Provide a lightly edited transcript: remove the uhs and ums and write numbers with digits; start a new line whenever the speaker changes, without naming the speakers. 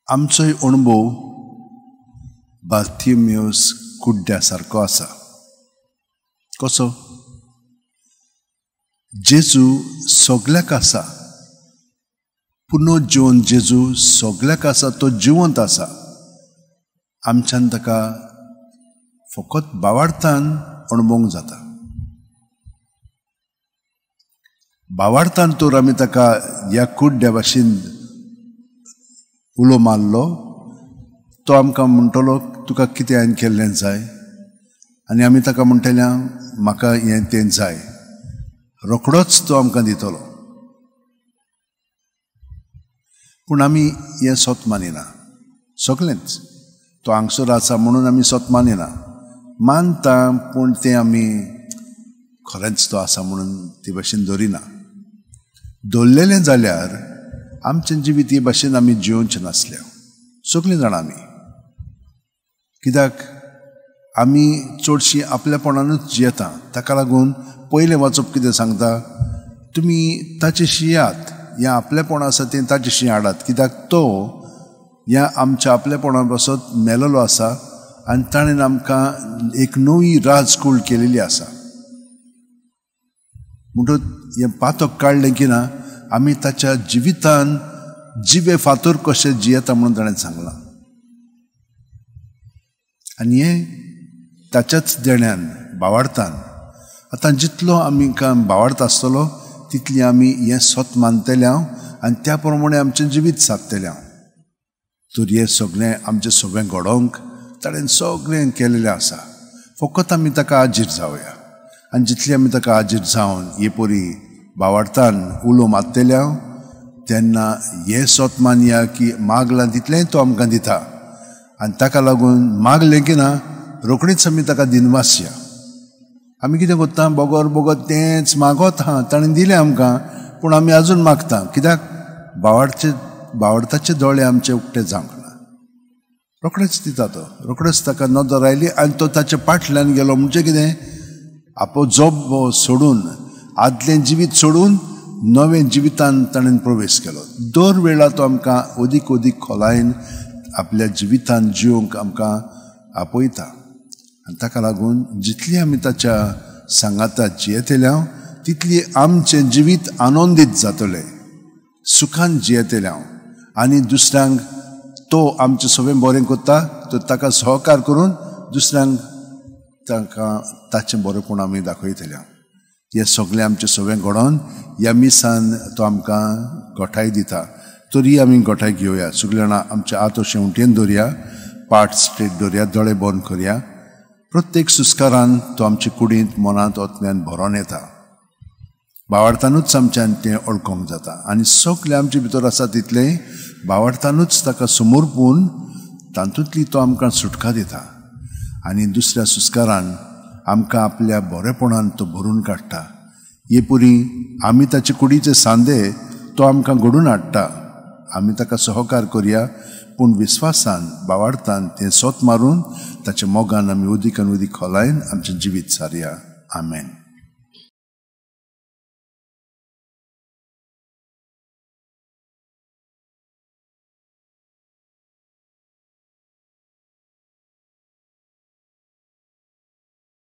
आमचोय अणभव बार्तिमियोस कुड्ड्या सारको आसा. कसो? जेजू सगल्याक आसा, पुनर्जिवन जेजू सगल्याक आसा, तो जिवंत आसा. आमच्यान ताका फकत भावार्थान अणभवंक जाता. भावार्थान तर आमी ताका ह्या कुड्ड्या भाशेन उलो मारलो, तो आमकां म्हणटलो तुका कितें हांवें केल्लें जाय, आनी आमी ताका म्हणटले म्हाका हें तें जाय. रोखडोच तो आमकां दितलो. पूण आमी हें सत मानिना. सगळेंच तो हांगसर आसा म्हणून आमी सत मानिना, मानता पूण तें आमी खरेंच तो आसा म्हणून ते भाशेन धरिना. धरलेलें जाल्यार आमचें जिवीत हे भाशेन आमी जियोवचें नासलें. सगळीं जाणां आमी, कित्याक आमी चडशीं आपल्यापणानूच जियेता. ताका लागून पयलें वाचप कितें सांगता, तुमी ताचेशी यात, ह्या आपलेपण आसा तें ताचेशी हाडात, कित्याक तो ह्या आमच्या आपलेपणा पासत मेलेलो आसा आनी ताणें आमकां एक नवी राजकूळ केलेली आसा. म्हणटच हें पातक काडलें की ना आमी ताच्या जिवितान जिवे फातर कशें जियेता म्हणून ताणें सांगलां. आनी हें ताच्याच देण्यान भावार्थान. आतां जितलो आमी भावार्थ आसतलो तितली आमी हें सत मानतले हांव आनी त्या प्रमाणे आमचें जिवीत सादतलें हांव. तर हें सगळें आमचें सगळें घडोवंक ताणें सगळें केलेलें आसा. फकत आमी ताका आजीर जावया, आनी जितली आमी ताका आजीर जावन हे परी भावार्थान उलो मारतले हांव तेन्ना हें सत मानया की मागलां तितलेंय तो आमकां दिता, आनी ताका लागून मागलें की ना रोखडीच आमी ताका दिनवासया. आमी कितें करता, बगर बगर तेंच मागत आहा, ताणें दिलें आमकां पूण आमी आजून मागता, कित्याक भावार्थाचे दोळे आमचे उक्ते जावंक ना. रोखडेच दिता तो, रोखडेच ताका नदर आयली आनी तो ताच्या पाटल्यान गेलो. म्हणजे कितें, आपलो जब सोडून, आदलें जिवीत सोडून नवें जिवितान ताणें प्रवेश केलो. दर वेळा तो आमकां अदीक अदीक खोलायेन आपल्या जिवितान जिवंक आमकां आपयता. आनी ताका लागून जितली आमी ताच्या सांगाता जियेतले हांव तितली आमचें जिवीत आनंदीत जातलें, सुखान जियेतले हांव. आनी दुसऱ्यांक तो आमचें सगळें बरें करता तर ताका सहकार करून दुसऱ्यांक तांकां ताचें बरेंपण आमी दाखयतले हांव. हें सगळें आमचें सगळें घडोवन ह्या मिसान तो आमकां गोठाय दिता. तरी आमी गोठाय घेवया. सगळीं जाणां आमच्या हात शेंवटेन दवरया, पाट स्ट्रेट दवरया, दोळे बंद करया. प्रत्येक सुस्कारान तो आमचे कुडींत, मनांत, आत्म्यान भरोन येता. भावार्थानूच आमच्यान तें ओळखोंक जाता आनी सगळें आमचे भितर आसा तितलें भावार्थानूच ताका समर्पून तातूंतली तो आमकां सुटका दिता. आनी दुसऱ्या सुस्कारान आमकां आपल्या बरेपणान तो भरून काडटा. हे पुरी आमी ताचे कुडीचे सांदे तो आमकां घडून हाडटा. आमी ताका सहकार करया, पूण विस्वासान भावार्थान तें सोत मारून ताच्या मोगान आमी उदीक आनी उदीक खोलायन आमचें जिवीत सारया. आमेन.